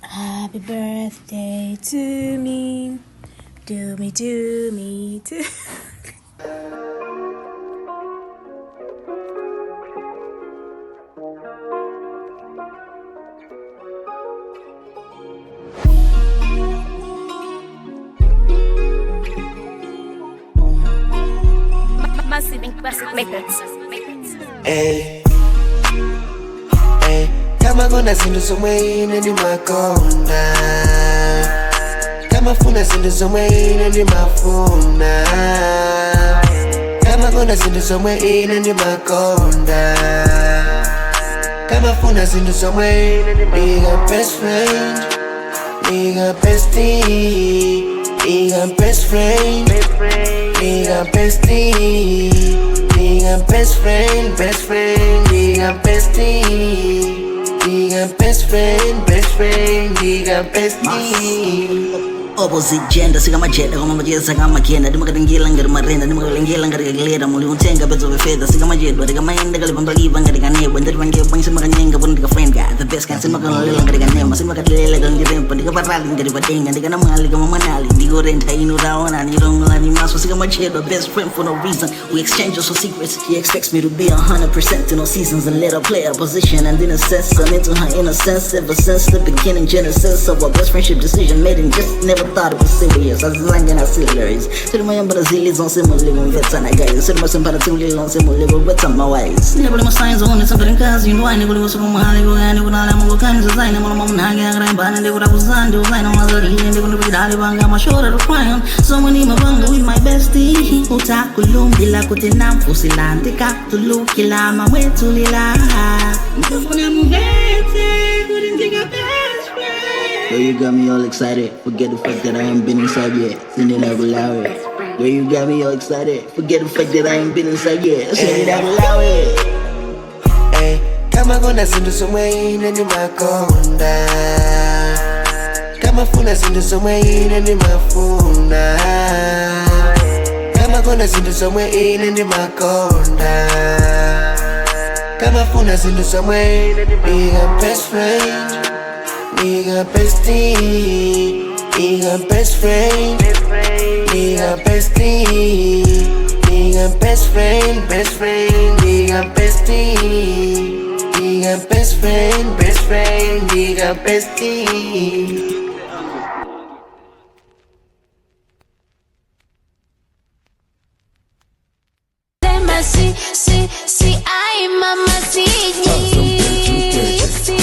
Happy birthday to me. Do me, do me, do. Hey, hey, kama kuna zinthu zomwe ine ndimakonda, kama funa zinthu zomwe ine ndimafuna, kama kuna zinthu zomwe ine ndimakonda, kama funa zinthu zomwe ine ndimakonda. Best friend, nigga bestie, nigga best friend, nigga bestie, nigga best friend, best friend, nigga bestie, nigga best friend, best friend, nigga bestie. Opposite gender, sikamajeda koma macheza kamakenda ndimakatengela ngati marenda ndimakalengela ngati kakelera muli uthenga pedzo vefedha sikamachedwa ndikamaenda kalipambalipa ngati kanebwa ndatipangebwa nsimakanyenga poti ndikafriend the best kan simakalolela ngati kanema simakatelela kalandirempa ndikapatali ngati patenga ndikanamwali kama mwanali ndikorentha inu taona nilongolani maso sikamachedwa best friend for no reason we exchange also secrets. She expects me to be 100% in all seasons and let her play a position and in a sense I'm into her innocence ever since the beginning genesis of our best friendship decision made and just never thought it was serious. Azizange na serious. Sirimayambara zili zonse mulikumvetsana guys. Sirimasempara timuli lonse mulikugwetsa mawise. Ndinapali masigns onetsa ngati mkazi ndwani kuli kusupa kugani kunala mungokani zazaina mulomo munhange akaraimbana ndikutakuza ndiuzaina mazalile ndikundipidali panga mashora to cry somwe ni mapanga with my bestie utakulumbila kuti namfusila ndikatulukila mamwetulila ndifuna mumvetse kuti ndika best friend. Girl, you got me all excited. Forget the fact that I ain't been inside yet. Send it out allow it. Girl, you got me all excited. Forget the fact that I ain't been inside yet. Send it out allow it. Hey, kama kuna zinthu zomwe ine ndimakonda, kama funa zinthu zomwe ine ndimafuna, kama kuna zinthu zomwe ine ndimakonda, kama funa zinthu zomwe ine ndimakonda. Best friend, nigga bestie, nigga best friend, nigga bestie, nigga best friend, best friend, nigga bestie, nigga best friend, best friend, nigga bestie. Si, si, si, ay, mamá, sí, sí, sí.